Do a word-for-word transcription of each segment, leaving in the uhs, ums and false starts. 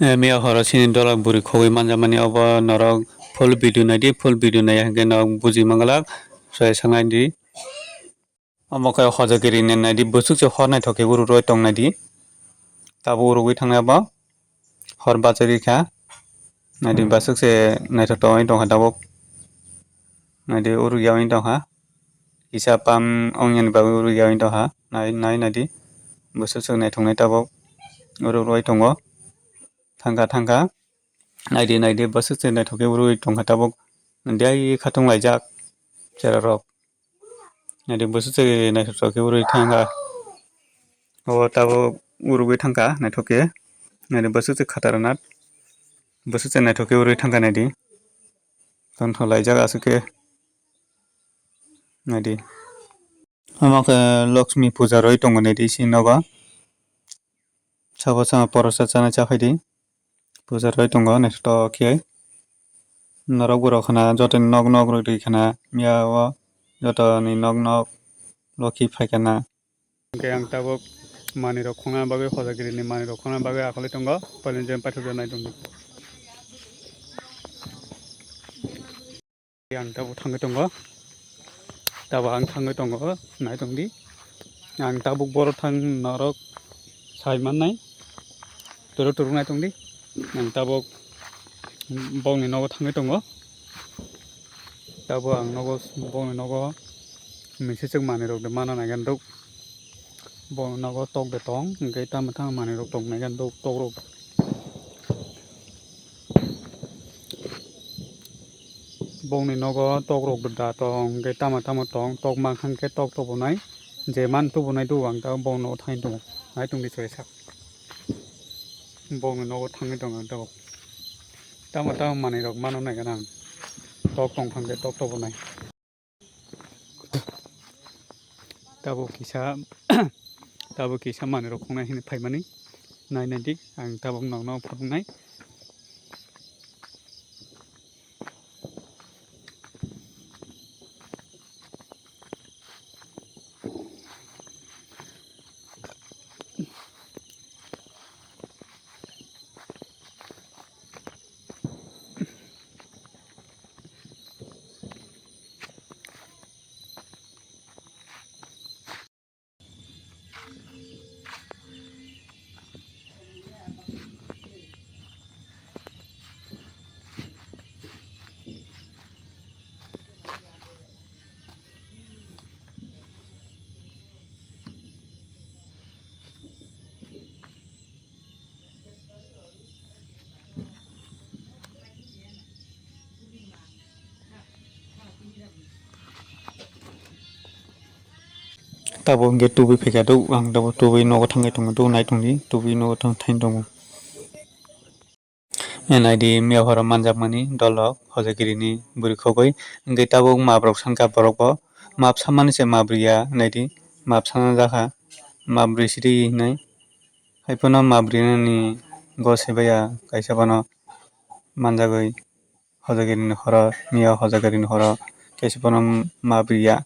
Eh, miya horo chini dolok bwrwi khogwi manjakmani obo norok full video naidi, full video naiya hwnkhe norok buji manglak, chwrai sangnai di. Omo khe hojagiri ni naidi, bwswk se hor naithok khe urwk rwi tong naidi. Tabuk urwgwi thangnai bo hor bachari kha. Naidi bwswk se naithok tongwi tongkha tabuk. Naidi urwk yaui tongkha. Kisa pam ongya ni bagwi urwk yaui tongkha. Nai, nai, naidi. Bwswk se naithok nai tabuk. Urwk rwi tongo. Thangkha, thangkha. Naidi, naidi, bwswk se naithok khe urwk tongkha tabuk. Naidi ai khatung laijak chera rok. Naidi bwswk se naithok khe urwk thangkha. O tabuk urwgwi thangkha naithok khe. Naidi bwswk se khatarnat. Bwswk se naithok khe urwk thangkha naidi. Tongthok laijak aswk khe. Naidi. Omo khe Lakshmi puja rwi tongo naidi si nogo. Sabo sama porosa chana cha phaidi. Puja rwi tongo naithotok khe. Norok borok khna jotoni nok nok rwi rwi khna miya o jotoni nok nok lokhi phai khna. Hwnkhe ang tabuk manwi rok khongna bagwi hojagiri ni manwi rok khongna bagwi akholi tongo. Poilani je paithak nai tongdi. Ang tabuk thangwi tongo, tabuk ang thangwi tongo, nai tongdi. Ang tabuk boro thang norok sai mannai, toro torok nai tongdi. Ang tabuk bongni nogo thangwi tongo, tabuk ang nogo, bongni nogo misi swk manwi rok de mana nai ganduk. Bongni nogo tok de tong, hwnkhe tamo tamo manwi rok tong nai ganduk tok rok. Bongni nogo tok rok da tong, hwnkhe tamo tamo tong, tok mankha hwnkhe tok tubunai, je man tubunai do ang tabuk bongni nogo thangwi tongo, nai tongdi chwrai sak. Bongni nogo thangwi tongo ang tabuk. Tamo tamo manwi rok mano nai gana ang, tok tongkha hwnkhe tok tubunai. Tabuk kisa, tabuk kisa manwi rok khongnai hinwi phaimani, nai nai di, ang tabuk nokno phunuknai. Tabuk hwnkhe tubui phaikha duk, ang tabuk tubui nogo thangwi tongo duk, nai tongdi, tubui nogo thang-, thangwi tongo. Nai di miya horo manjakmani dolok hojagiri ni bwrwi khogwi, hwnkhe tabuk map rok sankha borok bo, map samani se map riya, nai di map sana jakha, map rwi sidi hinwi. Haiphano map rinani gose baya kaisa phano manjagwi hojagiri ni horo, miya hojagiri ni horo kaisa phano map riya.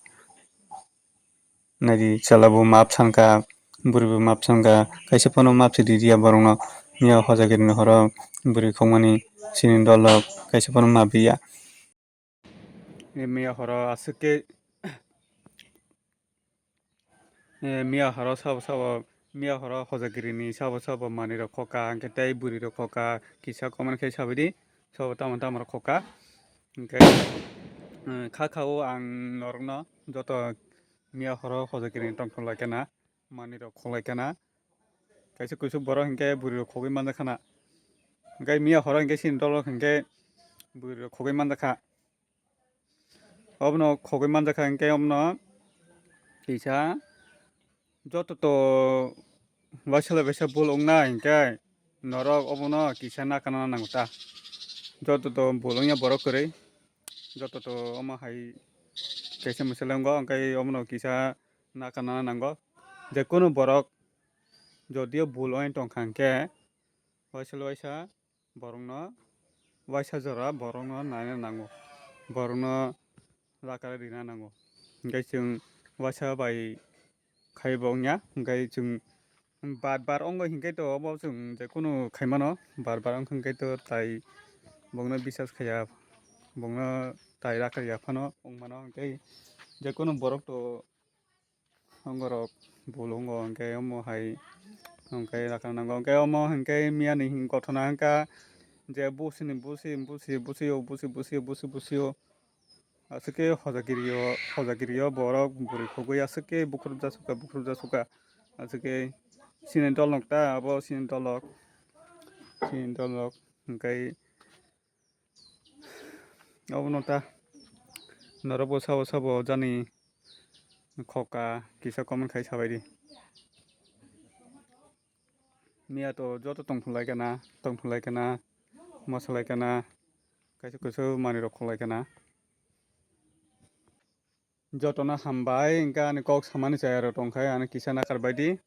Nai di chwla bo map sankha, bwrwi bo map sankha, kaisa phano map se riya borok no, miya hojagiri ni horo bwrwi khogmani chini dolok kaisa phano map riya. Miya horo aswk khe Eh, miya horo sabo sabo, miya horo hojagiri ni sabo sabo manwi rok khokha, hwnkhe tei bwrwi rok khokha, kisa comment khe sabaidi, sabo tamo tamo rok khokha. Hwnkhe, eh, kha kha o ang norok no joto miya horo hojagiri ni tongthok lai khana, manwi rok khok lai khana. Kaisa kuisuk borok hwnkhe bwrwi rok khogwi manjak khana. Hwnkhe miya horo hwnkhe chini dolok hwnkhe bwrwi rok khogwi manjak kha. Obono khogwi manjakha hwnkhe omono kisa joto to waisa lai waisa bul wngnai hwnkhe norok obono kisa nakarna nango ta. Joto to bul wngya borok kwrwi, joto to omo hai kaisa mwsai lai wngo, hwnkhe omono kisa nakarna nango. Jekunu borok jodio bul wngwi tongkha hwnkhe waisa lai waisa borokno waisa jora borokno naina nango, borokno lakara rina nango. Hwnkhe chwng waisa bai khaibo wngya, hwnkhe chwng Bar bar ongo hinkhe to obo chwng je kunu khaimano, bar bar ongkha hinkhe to tai bongno bisas khaiya, bongno tai rakharya phano wngmano, hinkhe je kunu borok to ongorok bul ongo, hinkhe omo hai hinkhe rakha nango, hinkhe omo hinkhe miyani hin-, gothona hinkha je busini busi, busi, busio, busi, busio, busi, busio. Aswk khe hojagirio, hojagirio borok bwrwi khogwi aswk khe bukhurupjak sukha, bukhurupjak sukha. Aswk khe chini dolnok ta, abo chini dolok, chini dolok. Hinkhe obono ta norokbo sabo sabo jani khokha kisa comment khai sabaidi. Miya to joto tongphunlai kana, tongphunlai kana, mosalai kana, kaisa kusu manwi rok khulai kana. Jotono hambai, hinkhe ani kok samani chaya rok tongkha, ani kisa nakarbaidi.